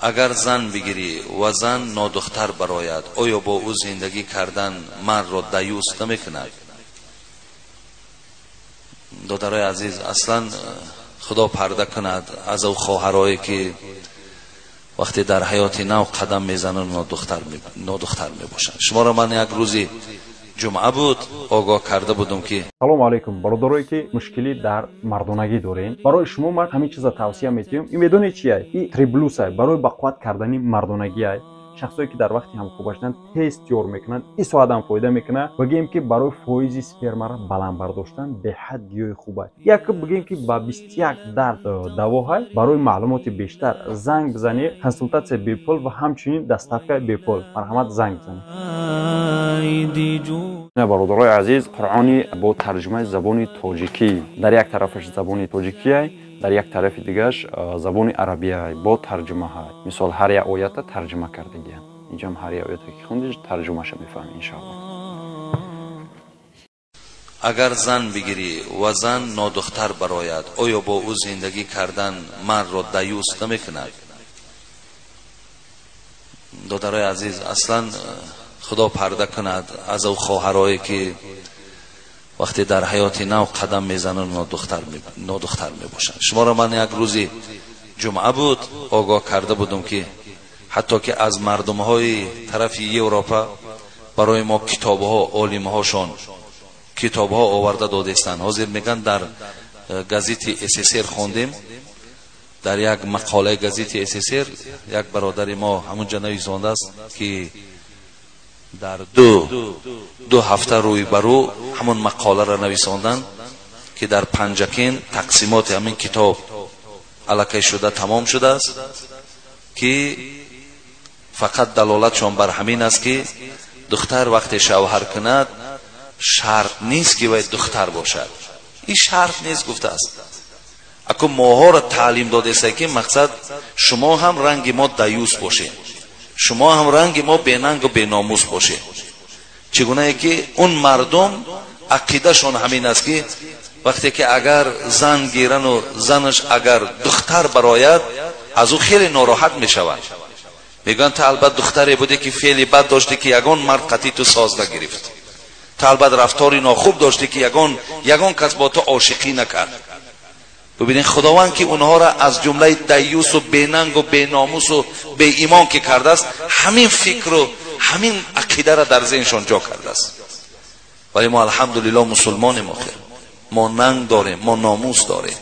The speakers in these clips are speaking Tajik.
Агар зан бигирӣ ва зан нодухтар барояд, оё бо ӯ зиндагӣ кардан мардро даюс намекунад? Додарои азиз, аслан худо парда кунад аз ӯ хоҳарое ки вақте дар ҳаёти нав қадам мезананд нодухтар мебошанд. Шуморо ман як рӯзи ҷумъа буд огоҳ карда будам ки Салому алайкум, бародарое ки мушкилӣ дар мардонагӣ дорем, барои шумо ман ҳамин чиза тавсия метиҳам. Ин медонед чия? И триблюсай барои ба қувват кардани мардонагиай. Шахсое ки дар вақти ҳамхоба шудан тез тиёр мекунанд, ин соатам фоида мекунад. Бигӯем ки барои фоизи спермаро баланд бардоштан беҳад гиёҳи хуб аст. Як бигӯем ки ба 21 дард давоҳай. Барои маълумоти бештар занг бизанед, консултатсия бепул ва ҳамчунин доставка бепул. Марҳамат, занг бизанед. Бародарои азиз, Қуръони бо тарҷумаи забони тоҷикӣ, дар як тарафаш забони тоҷикиай, дар як тарафи дигараш забони арабиай бо тарҷумаҳай. Мисол, ҳар як оята тарҷума кардагиям. Инҷам ҳар як оята ки хондиш, тарҷумаша мефаҳмӣ, иншоалло. Агар зан бигирӣ ва зан нодухтар барояд, оё бо ӯ зиндагӣ кардан мардро даюс намекунад? Додарои азиз, аслан худо парда кунад аз ӯ хоҳарое ки вақте дар ҳаёти нав қадам мезананд нодухтар мебошанд. Шуморо ман як рӯзи ҷумъа буд огоҳ карда будам ки ҳатто ки аз мардумҳои тарафи Европа барои мо китобҳо, олимҳошон китобҳо оварда додестанд. Ҳозир мегӯянд, дар газети СССР хондем, дар як мақолаи газети СССР як бародари мо ҳамунҷа нависондааст ки дар ду ҳафта рӯй ба рӯ ҳамон мақоларо нависонданд ки дар Панҷакент тақсимоти ҳамин китоб аллакай шуда тамом шудааст, ки фақат далолатшон бар ҳамин аст ки духтар вақте шавҳар кунад, шарт нест ки вай духтар бошад. Ин шарт нест гуфтааст. Аку моҳоро таълим додеста ки мақсад шумо ҳам ранги мо даюс бошед, шумо ҳам ранги мо бенангу беномус бошед. Чӣ гунае ки он мардум ақидашон ҳамин аст ки вақте ки агар зан гирану занаш агар духтар барояд, аз ӯ хеле нороҳат мешаванд. Мегӯянд, ту албат духтаре будӣ ки феъли бад доштӣ ки ягон мард қатъи ту соз нагирифт, ту албат рафтори нохуб доштӣ ки ягон кас бо ту ошиқӣ накард. Бибинед, худованд ки онҳоро аз ҷумлаи даюсу бенангу беномусу беимон ки кардааст, ҳамин фикру ҳамин ақидаро дар зеҳншон ҷо кардааст. Вале мо алҳамдулилло мусулмонем, охир мо нанг дорем, мо номус дорем.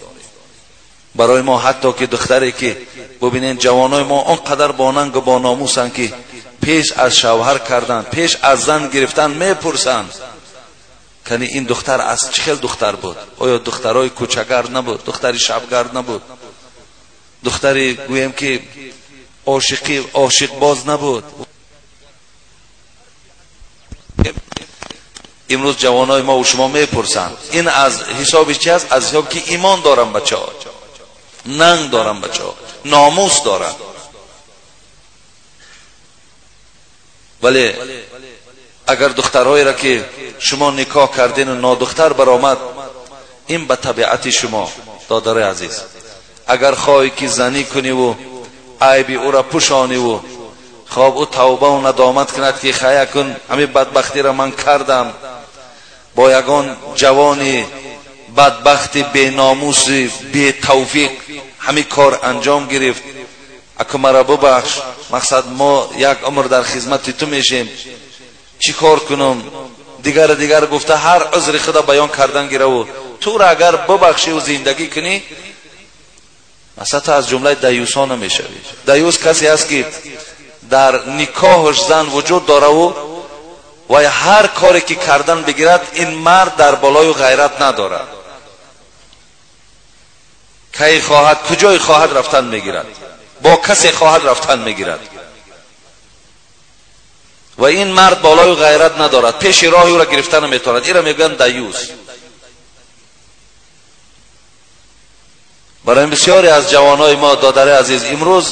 Барои мо ҳатто ки духтаре ки бибинед, ҷавонои мо он қадар бо нангу бо номусанд ки пеш аз шавҳар кардан, пеш аз зан гирифтан мепурсанд, кани ин духтар аз чӣ хел духтар буд? Оё духтарои кӯчагард набуд, духтари шабгард набуд, духтари гӯем ки ошиқбоз набуд? Имрӯз ҷавонои мо шумо мепурсанд, ин аз ҳисоби чи аст? Аз ҳисоби ки имон дорам бачаҳо, нанг дорам бачаҳо, номус дорам. Вале агар духтарҳоеро ки шумо никоҳ кардину нодухтар баромад, ин ба табиати шумо, додарои азиз. Агар хоҳӣ ки занӣ куниву айби ӯро пӯшониву хоб ӯ тавбаву надомат кунад ки хая кун, ҳамин бадбахтиро ман кардам, бо ягон ҷавони бадбахти беномуси бетавфиқ ҳамин кор анҷом гирифт, аку маро бубахш, мақсад мо як умр дар хизмати ту мешем, чӣ кор кунам, дигар дигар гуфта ҳар узри худа баён кардан гираву туро агар бубахшиву зиндагӣ кунӣ, масалан ту аз ҷумлаи даюсҳо намешавӣ. Даюс касе аст ки дар никоҳаш зан вуҷуд дораву ва ҳар коре ки кардан бигирад, ин мард дар болою ғайрат надорад, кай хоҳад, куҷое хоҳад рафтан мегирад, бо касе хоҳад рафтан мегирад ва ин мард болою ғайрат надорад, пеши роҳи ӯро гирифта наметавонад. Инро мегӯянд даюс. Барои бисёре аз ҷавонои мо, додари азиз, имрӯз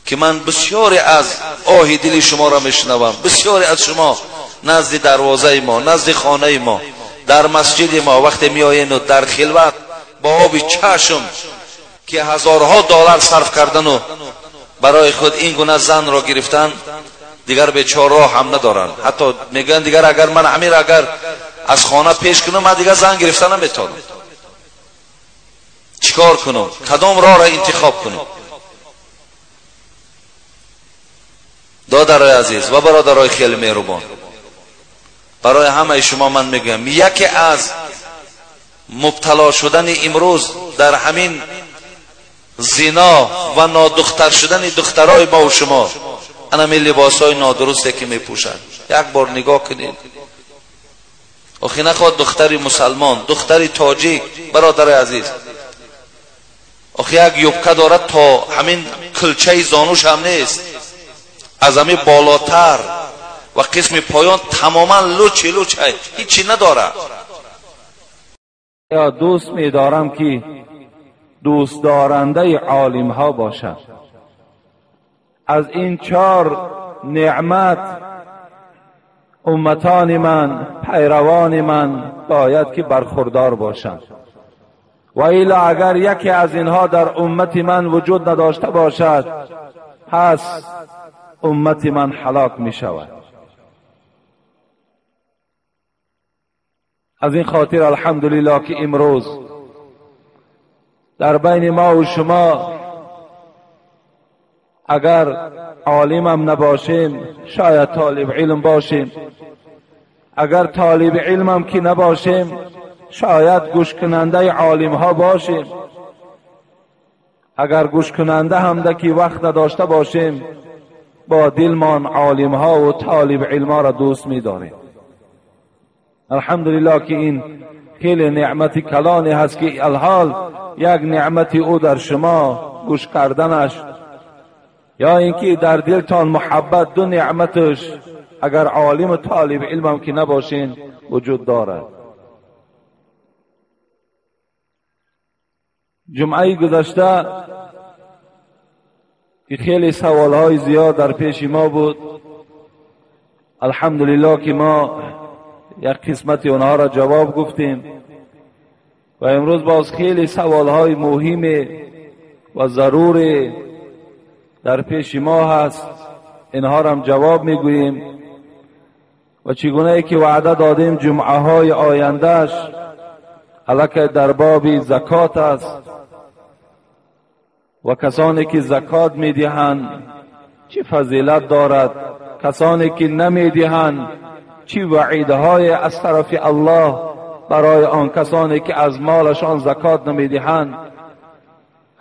ки ман бисёре аз оҳи дили шуморо мешунавам, бисёре аз шумо назди дарвозаи мо, назди хонаи мо, дар масҷиди мо вақте меоену дар хилват бо оби чашм ки ҳазорҳо доллар сарф кардану барои худ ин гуна занро гирифтан, дигар бечора роҳ ҳам надоранд. Ҳатто мегӯянд дигар агар ман ҳамир агар аз хона пеш кунам, ман дигар зан гирифта наметавонам. Чикор кунам? Кадом роҳро интихоб кунам? Додарои азиз ва бародарои хеле меҳрубон, барои ҳамаи шумо ман мегӯям, яке аз мубтало шудани имрӯз дар ҳамин зино ва нодухтар шудани духтарои мо ва шумо ана ҳамин либосҳои нодурусте ки мепӯшанд. Як бор нигоҳ кунед. Охи нахоҳад духтари мусалмон, духтари тоҷик, бародари азиз, охи як юбка дорад то ҳамин кулчаи зонуш ҳам нест, аз ҳамин болотар ва қисми поён тамоман лучи луч, ҳичи надорад. Я дӯст медорам ки дӯстдорандаи олимҳо бошад. Аз ин чор неъмат умматони ман, пайравони ман бояд ки бархурдор бошанд. Ва ило агар яке аз инҳо дар уммати ман вуҷуд надошта бошад, пас уммати ман ҳалок мешавад. Аз ин хотир алҳамдулиллоҳ ки имрӯз дар байни мо ва шумо агар олимам набошем, шояд толиби илм бошем. Агар толиби илмам ки набошем, шояд гӯшкунандаи олимҳо бошем. Агар гӯшкунанда ҳам ки вақт надошта бошем, бо дилмон олимҳо ва толиби илмҳоро дӯст медорем. Алҳамдулиллоҳ ки ин хеле неъмати калоне ҳаст ки алҳол як неъмати ӯ дар шумо гӯш карданаш ё инки дар дилтон муҳаббат, ду неъматаш агар олим ва толиби илмам ки набошин вуҷуд дорад. Ҷумъаи гузашта ки хеле саволҳои зиёд дар пеши мо буд, алҳамдулиллоҳ ки мо як қисмати онҳоро ҷавоб гуфтем ва имрӯз боз хеле саволҳои муҳиме ва заруре дар пеши мо ҳаст, инҳоро ҳам ҷавоб мегӯем. Ва чӣ гунае ки ваъда додем, ҷумъаҳои ояндааш аллакай дар боби закот аст ва касоне ки закот медиҳанд чӣ фазилат дорад, касоне ки намедиҳанд чӣ ваъидҳое аз тарафи Аллоҳ барои он касоне ки аз молашон закот намедиҳанд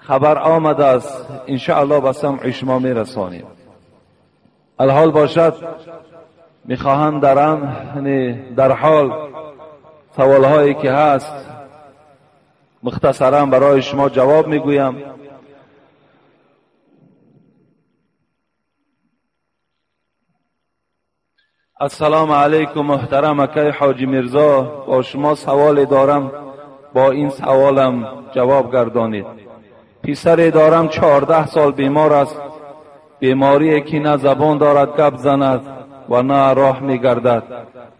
хабар омадааст. Иншааллоҳ ба самъи шумо мерасонем. Алҳол бошад, мехоҳам дар ҳол саволҳое ки ҳаст мухтасаран барои шумо ҷавоб мегӯям. Ассалому алайкум муҳтарам акай Ҳоҷи Мирзо, бо шумо саволе дорам, бо ин саволам ҷавоб гардонед. Писаре дорам 14 сол бемор аст, беморие ки на забон дорад гап занад ва на роҳ мегардад,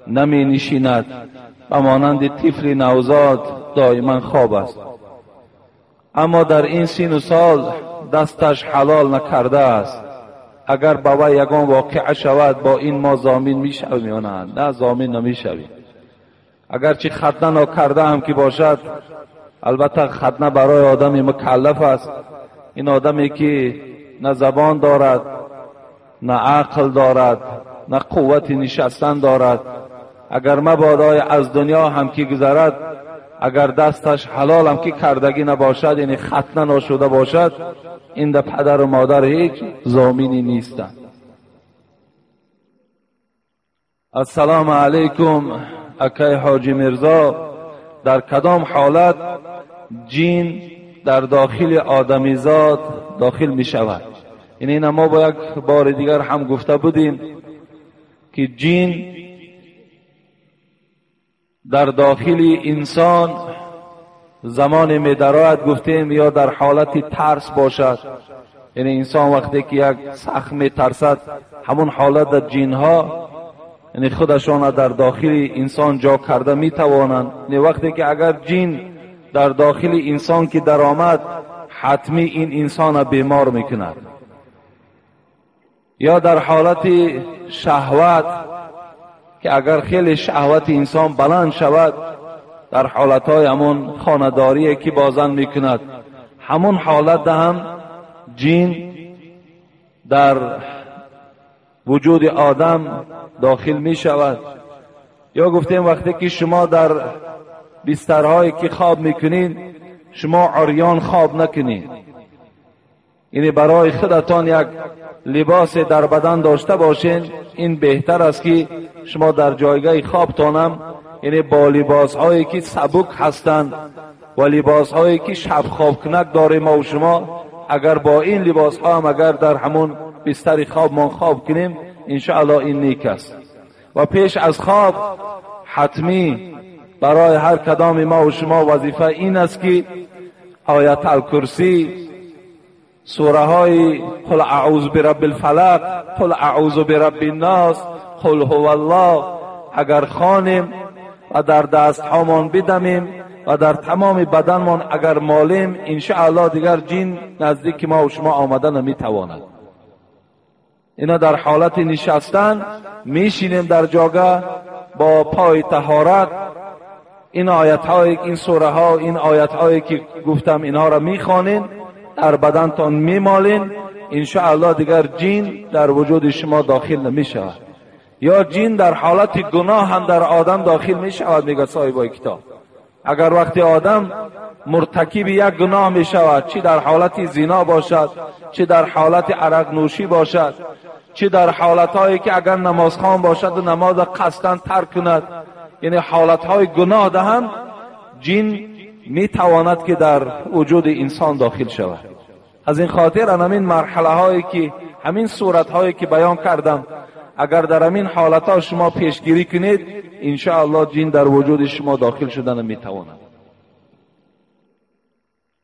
наменишинад, ба монанди тифли навзод доиман хоб аст. Аммо дар ин сину сол дасташ ҳалол накардааст. Агар ба вай ягон воқеа шавад, бо ин мо зомин мешавем ё на? На, зомин намешавем. Агарчи хатна нокарда ҳам ки бошад, албатта хатна барои одами мукаллаф аст. Ин одаме ки на забон дорад, на ақл дорад, на қуввати нишастан дорад, агар мабодо аз дунё ҳам ки гузарад, агар дасташ ҳалол ҳам ки кардагӣ набошад, яъне хатна нашуда бошад, ин да падару модар ҳеҷ зоминӣ нестанд. Ассалому алайкум акай Ҳоҷи Мирзо, дар кадом ҳолат ҷин дар дохили одамизод дохил мешавад? Ин мо бо як бори дигар ҳам гуфта будем ки ҷин дар дохили инсон замоне медарояд, гуфтем, ё дар ҳолати тарс бошад, яъне инсон вақте ки як сахт метарсад, ҳамон ҳолат дар ҷинҳо яъне худашонро дар дохили инсон ҷо карда метавонанд. Яъне вақте ки агар ҷин дар дохили инсон ки даромад, حتمی این انسان بیمار میکند. یا در حالت شهوت که اگر خیلی شهوت انسان بلند شود، در حالتهای همون خانه‌داری که بازن میکند، همون حالت هم جین در وجود آدم داخل می شود. یا گفتیم وقتی که شما در بسترهایی که خواب میکنید، شما عریان خواب نکنید، یعنی برای خودتان یک لباس در بدن داشته باشین، این بهتر است که شما در جایگاه خوابتانم یعنی با لباس هایی که سبک هستند و لباس هایی که شب خواب کنک داریم ما و شما، اگر با این لباس ها هم اگر در همون بستر خواب ما خواب کنیم، انشاءالله این نیک است. و پیش از خواب حتمی برای هر کدام ما و شما وظیفه این است که آیت الکرسی، سوره های قل اعوذ برب الفلق، قل اعوذ برب الناس، قل هو الله اگر خوانیم و در دست هامان بدمیم و در تمام بدنمان اگر مالیم، انشاءالله دیگر جین نزدیک ما و شما آمده نمیتواند. اینا در حالت نشستن میشینیم در جاگه با پای طهارت، این آیت های، این سوره ها، این آیت هایی که گفتم اینها را میخوانین، در بدنتان میمالین، انشاءالله دیگر جین در وجود شما داخل نمیشود. یا جین در حالت گناه هم در آدم داخل میشود، میگه صاحبای کتاب. اگر وقتی آدم مرتکب یک گناه میشود، چی در حالت زنا باشد، چی در حالت عرق نوشی باشد، چی در حالتهایی که اگر نمازخوان باشد و نماز قصداً ترک کند، یعنی حالتهای گناه دهم جین میتواند که در وجود انسان داخل شود. از این خاطر همین مرحله هایی که همین صورت هایی که بیان کردم، اگر در همین حالت ها شما پیشگیری کنید، انشاءالله جین در وجود شما داخل شدن میتواند.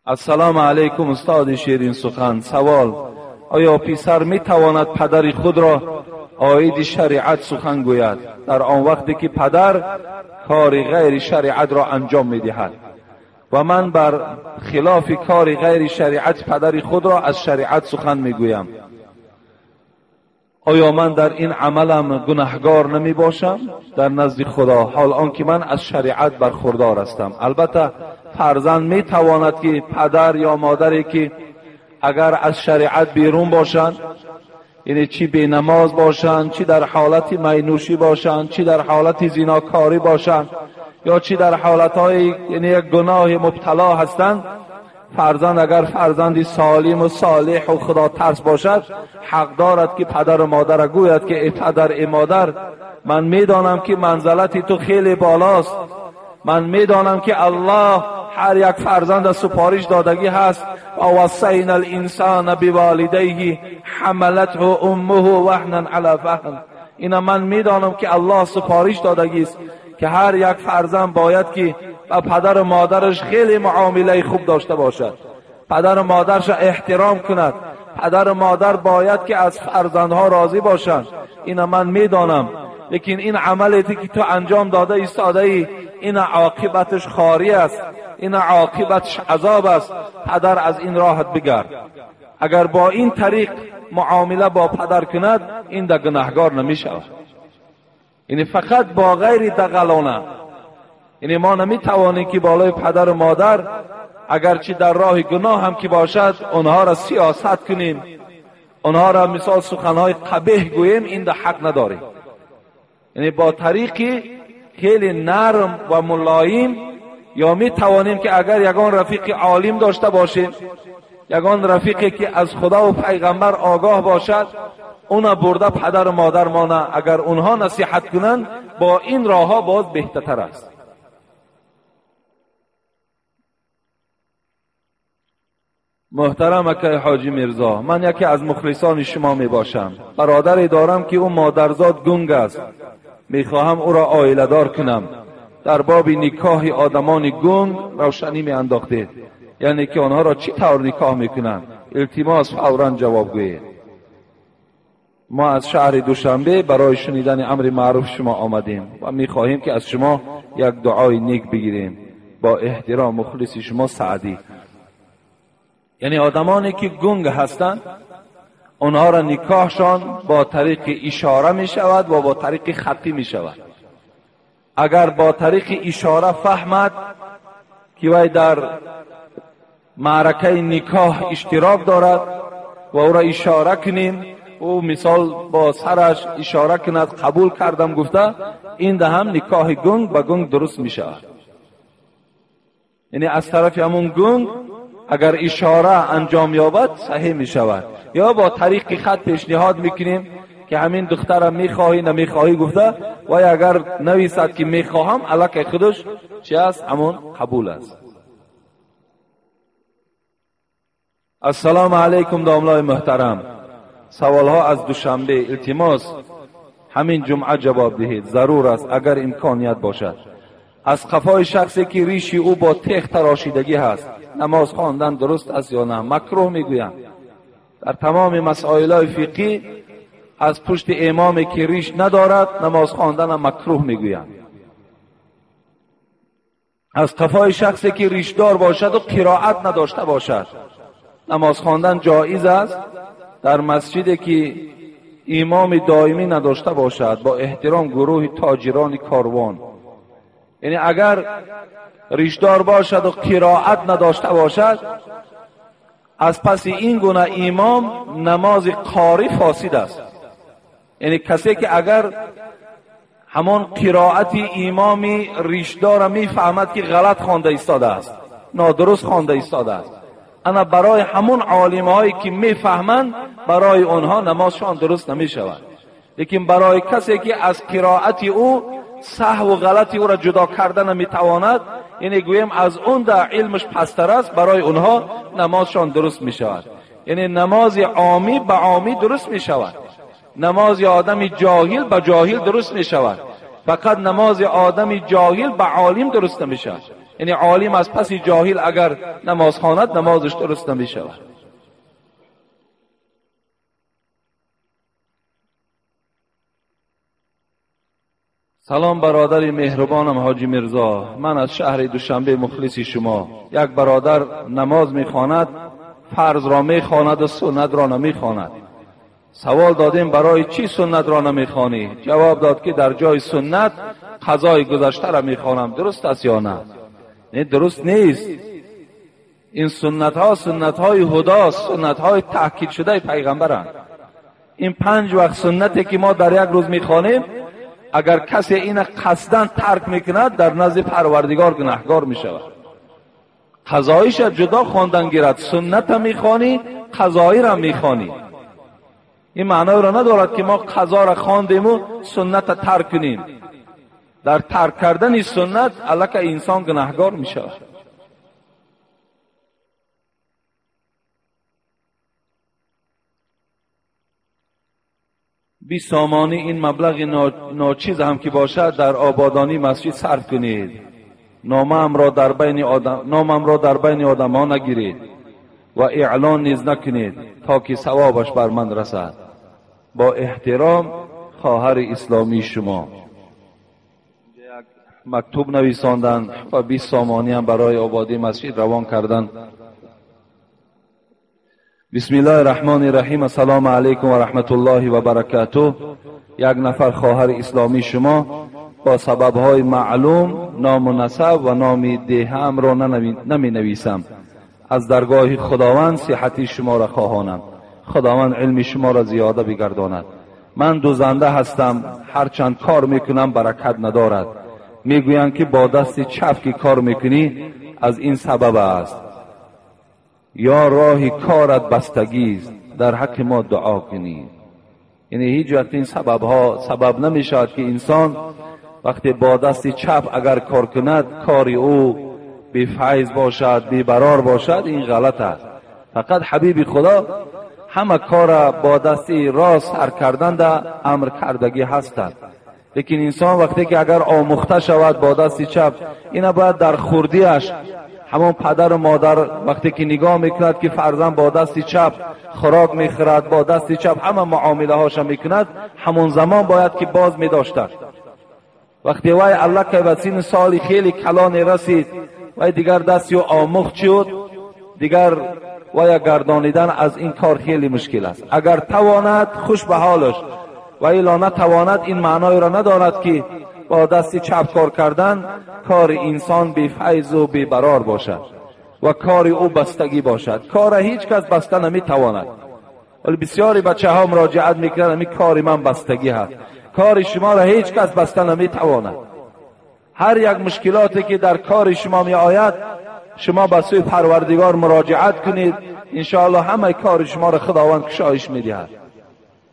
السلام علیکم استاد شیرین سخن. سوال: آیا پسر میتواند پدر خود را عاید شریعت سخن گوید در آن وقتی که پدر کار غیر شریعت را انجام میدهد و من بر خلاف کار غیر شریعت پدر خود را از شریعت سخن میگویم، آیا من در این عملم گناهگار نمی باشم در نزد خدا، حال آنکه من از شریعت برخوردار هستم؟ البته فرزند می تواند که پدر یا مادری که اگر از شریعت بیرون باشند، یعنی چی بی نماز باشند، چی در حالت مینوشی باشند، چی در حالت زیناکاری باشند، یا چی در حالتهای یعنی یک گناه مبتلا هستند، فرزند اگر فرزندی سالم و صالح و خدا ترس باشد، حق دارد که پدر و مادر گوید که ای پدر ای مادر، من میدانم که منزلت تو خیلی بالاست، من میدانم که الله هر یک فرزند سپارش دادگی هست، و وصینا الانسان بوالدیه حملته امه وهنا علی وهن. اینا من میدانم که الله سپارش دادگی است که هر یک فرزند باید که با پدر و مادرش خیلی معامله خوب داشته باشد، پدر و مادرش احترام کند، پدر و مادر باید که از فرزندها راضی باشند. اینا من میدانم، لیکن این عملی که تو انجام داده ایستاده ای، این عاقبتش خاری است، این عاقبتش عذاب است، پدر از این راحت بگرد. اگر با این طریق معامله با پدر کند، این در گناهگار نمی شود. یعنی فقط با غیر دغلانه، یعنی ما نمی توانیم که بالای پدر و مادر اگرچه در راه گناه هم که باشد آنها را سیاست کنیم، آنها را مثال سخنهای قبیح گوییم، این در حق نداریم. یعنی با طریقی خیلی نرم و ملایم، یا می توانیم که اگر یگان رفیق عالم داشته باشیم، یگان رفیقی که از خدا و پیغمبر آگاه باشد، اونا برده پدر و مادر مانه، اگر اونها نصیحت کنند با این راه ها باز بهتر است. محترم اکای حاجی میرزا، من یکی از مخلصان شما می باشم. برادری دارم که او مادرزاد گنگ است، می خواهم او را عائله دار کنم. در باب نکاح آدمان گنگ روشنی می انداختید، یعنی که آنها را چی طور نکاح می کنند؟ التماس فورا جواب گویید. ما از شهر دوشنبه برای شنیدن امر معروف شما آمدیم و می خواهیم که از شما یک دعای نیک بگیریم. با احترام مخلص شما سعدی. Яъне одамоне ки гунг ҳастанд, онҳоро никоҳшон бо тариқи ишора мешавад ва бо тариқи хаттӣ мешавад. Агар бо тариқи ишора фаҳмад ки вай дар маъракаи никоҳ иштирок дорад ва ӯро ишора кунем, ӯ мисол бо сараш ишора кунад қабул кардам гуфта, ин да ҳам никоҳи гунг ба гунг дуруст мешавад. Яъне аз тарафи ҳамун гунг агар ишора анҷом ёбад саҳеҳ мешавад. Ё бо тариқи хат пешниҳод мекунем ки ҳамин духтара мехоҳӣ намехоҳӣ гуфта, вай агар нависад ки мехоҳам, аллакай худаш чи аст, ҳамон қабул аст. Ассалому алайкум домлои муҳтарам. Саволҳо аз Душанбе. Илтимос ҳамин ҷумъа ҷавоб диҳед, зарур аст агар имконият бошад. Аз қафои шахсе ки риши ӯ бо тех тарошидагӣ ҳаст, намоз хондан дуруст аст ё на? Макрӯҳ мегӯянд. Дар тамоми масоилҳои фиқҳӣ аз пушти имоме ки риш надорад намоз хонданам макрӯҳ мегӯянд. Аз қафои шахсе ки ришдор бошад ва қироат надошта бошад намоз хондан ҷоиз аст дар масҷиде ки имоми доимӣ надошта бошад, бо эҳтиром гурӯҳи тоҷирони корвон. Яъне агар ришдор бошад ва қироат надошта бошад, аз паси ин гуна имом намози қорӣ фосид аст. Яъне касе ки агар ҳамон қироати имоми ришдора мефаҳмад ки ғалат хонда истодааст, нодуруст хонда истодааст, ана барои ҳамон олимҳое ки мефаҳманд, барои онҳо намозшон дуруст намешавад. Лекин барои касе ки аз қироати ӯ саҳву ғалати ӯро ҷудо карда наметавонад, яъне гӯем аз он да илмаш пасттар аст, барои онҳо намозшон дуруст мешавад. Яъне намози омӣ ба омӣ дуруст мешавад, намози одами ҷоҳил ба ҷоҳил дуруст мешавад, фақат намози одами ҷоҳил ба олим дуруст намешавад. Яъне олим аз паси ҷоҳил агар намоз хонад, намозаш дуруст намешавад. Салом бародари меҳрубонам Ҳоҷи Мирзо, ман аз шаҳри Душанбе мухлиси шумо. Як бародар намоз мехонад, фарзро мехонад ва суннатро намехонад. Савол додем барои чӣ суннатро намехонӣ? Ҷавоб дод ки дар ҷои суннат қазои гузаштаро мехонам. Дуруст аст ё на? Не, дуруст нест. Ин суннатҳо суннатҳои ҳудост, суннатҳои таъкид шудаи пайғамбаранд. Ин 5 вақт суннате ки мо дар як рӯз мехонем, агар касе ина қасдан тарк мекунад, дар назди Парвардигор гунаҳкор мешавад. Қазоиша ҷудо хондан гирад, сунната мехонӣ, қазоиро мехонӣ. Ин маъноеро надорад ки мо қазоро хондему сунната тарк кунем. Дар тарк кардани суннат аллакай инсон гунаҳкор мешавад. 20 сомонӣ ин маблағи ночиз ҳам ки бошад дар ободонии масҷид сарф кунед. Номамро дар байни одамҳо нагиред ва эълон низ накунед то ки савобаш бар ман расад. Бо эҳтиром хоҳари исломии шумо. Як мактуб нависонданд ва 20 сомонӣ ҳам барои ободии масҷид равон карданд. Бисмиллоҳи раҳмони раҳим. Ассалому алайкум ва раҳматуллоҳи ва баракатуҳ. Як нафар хоҳари исломии шумо бо сабабҳои маълум ному насаб ва номи деҳаамро наменависам. Аз даргоҳи Худованд сиҳати шуморо хоҳонам. Худованд илми шуморо зиёда бигардонад. Ман дузанда ҳастам, ҳарчанд кор мекунам баракат надорад. Мегӯянд ки бо дасти чап ки кор мекунӣ аз ин сабаб аст. Ё роҳи корат бастагист, дар ҳаққи мо дуо кунӣ. Яъне ҳеҷ вақт ин сабабҳо сабаб намешавад ки инсон вақте бо дасти чап агар кор кунад, кори ӯ бефайз бошад, бебарор бошад. Ин ғалат аст. Фақат ҳабиби Худо ҳама кора бо дасти рост сар карданда амр кардагӣ ҳастанд. Лекин инсон вақте ки агар омӯхта шавад бо дасти чап, ина бояд дар хурдиаш ҳамон падару модар вақте ки нигоҳ мекунад ки фарзанд бо дасти чап хӯрок мехӯрад, бо дасти чап ҳама муомилаҳоша мекунад, ҳамон замон бояд ки боз медоштад. Вақте вай аллакай ба синни соли хеле калоне расид, вай дигар дасти ӯ омӯхт шуд, дигар و یا گردانیدن از این کار خیلی مشکل است. اگر تواند خوش به حالش، و الا نتواند این معنای را ندارد که با دست چپ کار کردن کار انسان بی فیض و بی برار باشد و کار او بستگی باشد. کار هیچ کس بسته نمیتواند. ولی بسیاری بچه ها مراجعت میکنند این کار من بستگی هست. کار شما را هیچ کس بسته نمیتواند. هر یک مشکلاتی که در کار شما می آید شما به سوی پروردگار مراجعت کنید، انشاءالله همه کار شما را خداوند کشایش میدهد.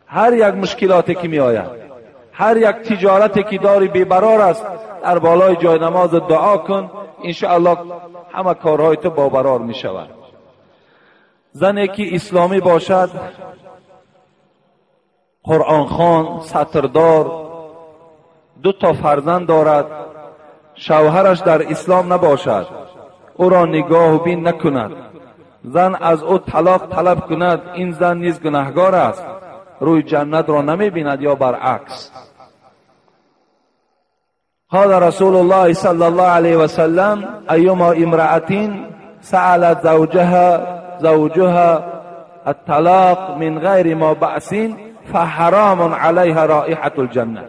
هر یک مشکلاتی که می آید، هر یک تجارتی که داری بیبرار است، در بالای جای نماز دعا کن، انشاءالله همه کارهای تو بابرار می شود. زنی که اسلامی باشد، قرآن خوان، ستردار، 2 تا فرزند دارد، شوهرش در اسلام نباشد، او را نگاه و بین نکند، زن از او طلاق طلب کند، این زن نیز گناهگار است، روی جنت را نمی بیند یا برعکس. قال رسول الله صلی الله علیه و سلم ایما امرأة سألت زوجها الطلاق من غیر ما بأس فحرام علیها رائحة الجنه.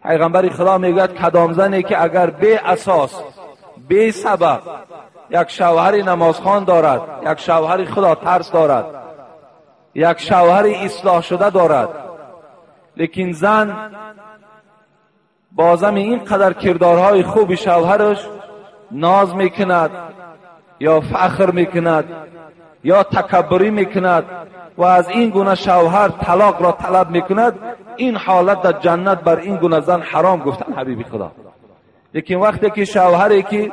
پیغمبر خدا میگوید کدام زنی که اگر بی اساس بی سبب یک شوهر نمازخوان دارد، یک شوهر خدا ترس دارد، یک شوهر اصلاح شده دارد، لیکن زن بازم اینقدر کردارهای خوب شوهرش ناز میکند یا فخر میکند یا تکبری میکند و از این گونه شوهر طلاق را طلب میکند، این حالت در جنت بر این گونه زن حرام گفتن حبیبی خدا. لیکن وقتی که شوهری که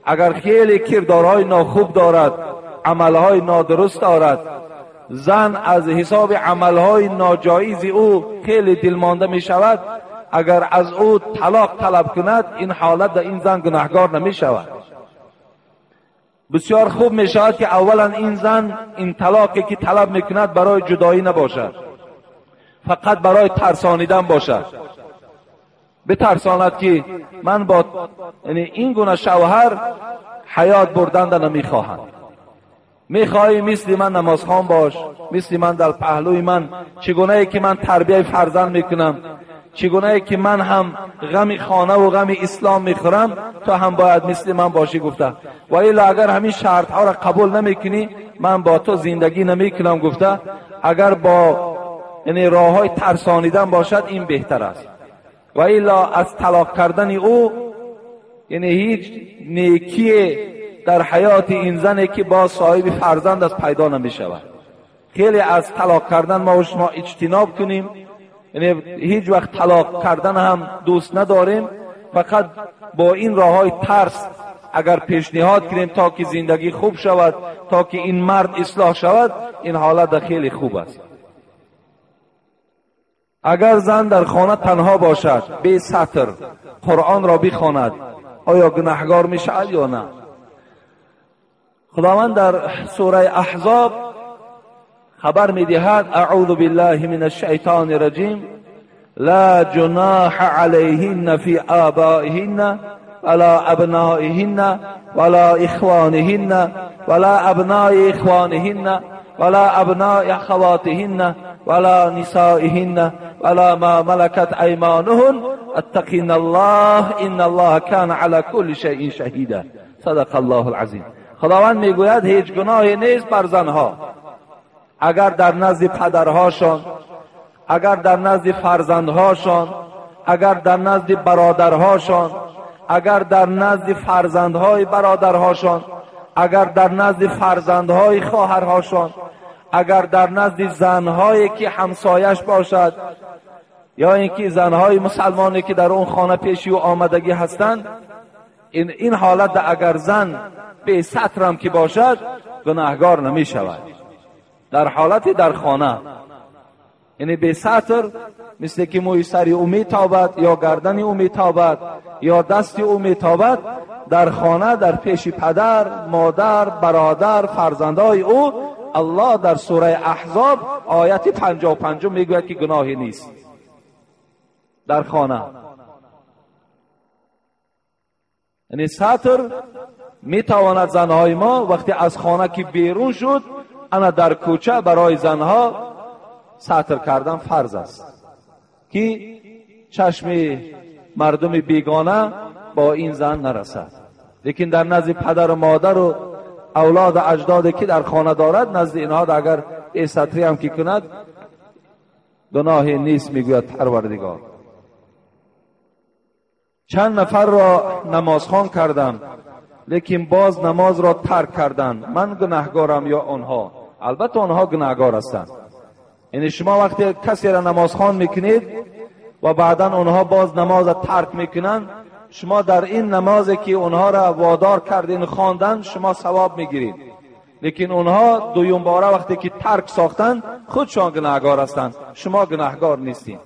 اگر خیلی کردارهای ناخوب دارد، عملهای نادرست دارد، زن از حساب عملهای ناجایز او خیلی دلمانده می شود، اگر از او طلاق طلب کند این حالت در این زن گناهگار نمی شود. بسیار خوب می شود که اولا این زن این طلاقی که طلب می کند برای جدایی نباشد، فقط برای ترسانیدن باشد، بترساند که من با یعنی این گونه شوهر حیات بردن نمی خواهم، میخواهی مثل من نمازخوان باش، مثل من در پهلوی من، چگونه ای که من تربیه فرزند میکنم، چگونه ای که من هم غم خانه و غم اسلام میخورم، تو هم باید مثل من باشی گفته. و الا اگر همین شرط ها را قبول نمیکنی من با تو زندگی نمیکنم گفته. اگر با یعنی راه های ترسانیدن باشد این بهتر است. و الا از طلاق کردن او یعنی هیچ نیکی در حیات این زنی که با صاحب فرزند است پیدا نمی شود. خیلی از طلاق کردن ما و شما اجتناب کنیم، یعنی هیچ وقت طلاق کردن هم دوست نداریم، فقط با این راه های ترس اگر پیشنهاد کنیم تا که زندگی خوب شود، تا که این مرد اصلاح شود، این حالت خیلی خوب است. اگر زن در خانه تنها باشد بی ستر قرآن را بخواند آیا گناهگار می شود یا نه؟ خداوند در سوره احزاب خبر میدهد اعوذ بالله من الشیطان الرجیم لا جناح علیهن فی آبائهن ولا ابنائهن ولا اخوانهن ولا ابناء اخوانهن ولا ابناء اخواتهن ولا نسائهن ولا ما ملكت ایمانهن اتقین الله ان الله كان على كل شیء شهیدا. صدق الله العظیم. خداوند میگوید هیچ گناهی نیست بر زنها اگر در نزد پدرهاشان، اگر در نزد فرزندهاشان، اگر در نزد برادرهاشان، اگر در نزد فرزندهای برادرهاشان، اگر در نزد فرزندهای خواهرهاشان، اگر در نزد زنهایی که همسایش باشد یا اینکه زنهای مسلمانی که در اون خانه پیشی و آمدگی هستند، این حالت اگر زن به سترم که باشد گناهگار نمی شود. در حالت در خانه یعنی به ستر، مثل که موی سری او می تابد یا گردن او می تابد یا دست او می تابد، در خانه در پیش پدر، مادر، برادر، فرزندای او، الله در سوره احزاب آیت 55 میگوید که گناهی نیست در خانه. یعنی ستر میتواند زنهای ما وقتی از خانه که بیرون شد، انا در کوچه برای زنها ستر کردن فرض است که چشم مردم بیگانه با این زن نرسد. لیکن در نزد پدر و مادر و اولاد اجدادی که در خانه دارد، نزد اینها اگر ستری هم که کند گناهی نیست، میگوید پروردگار. چند نفر را نمازخوان کردم لیکن باز نماز را ترک کردند، من گناهگارم یا آنها؟ البته آنها گناهگار هستند. یعنی شما وقتی کسی را نمازخوان میکنید و بعدا آنها باز نماز را ترک میکنند، شما در این نمازی که آنها را وادار کردین خواندن شما ثواب میگیرید، لیکن آنها دویم باره وقتی که ترک ساختند خودشان گناهگار هستند، شما گناهگار نیستین.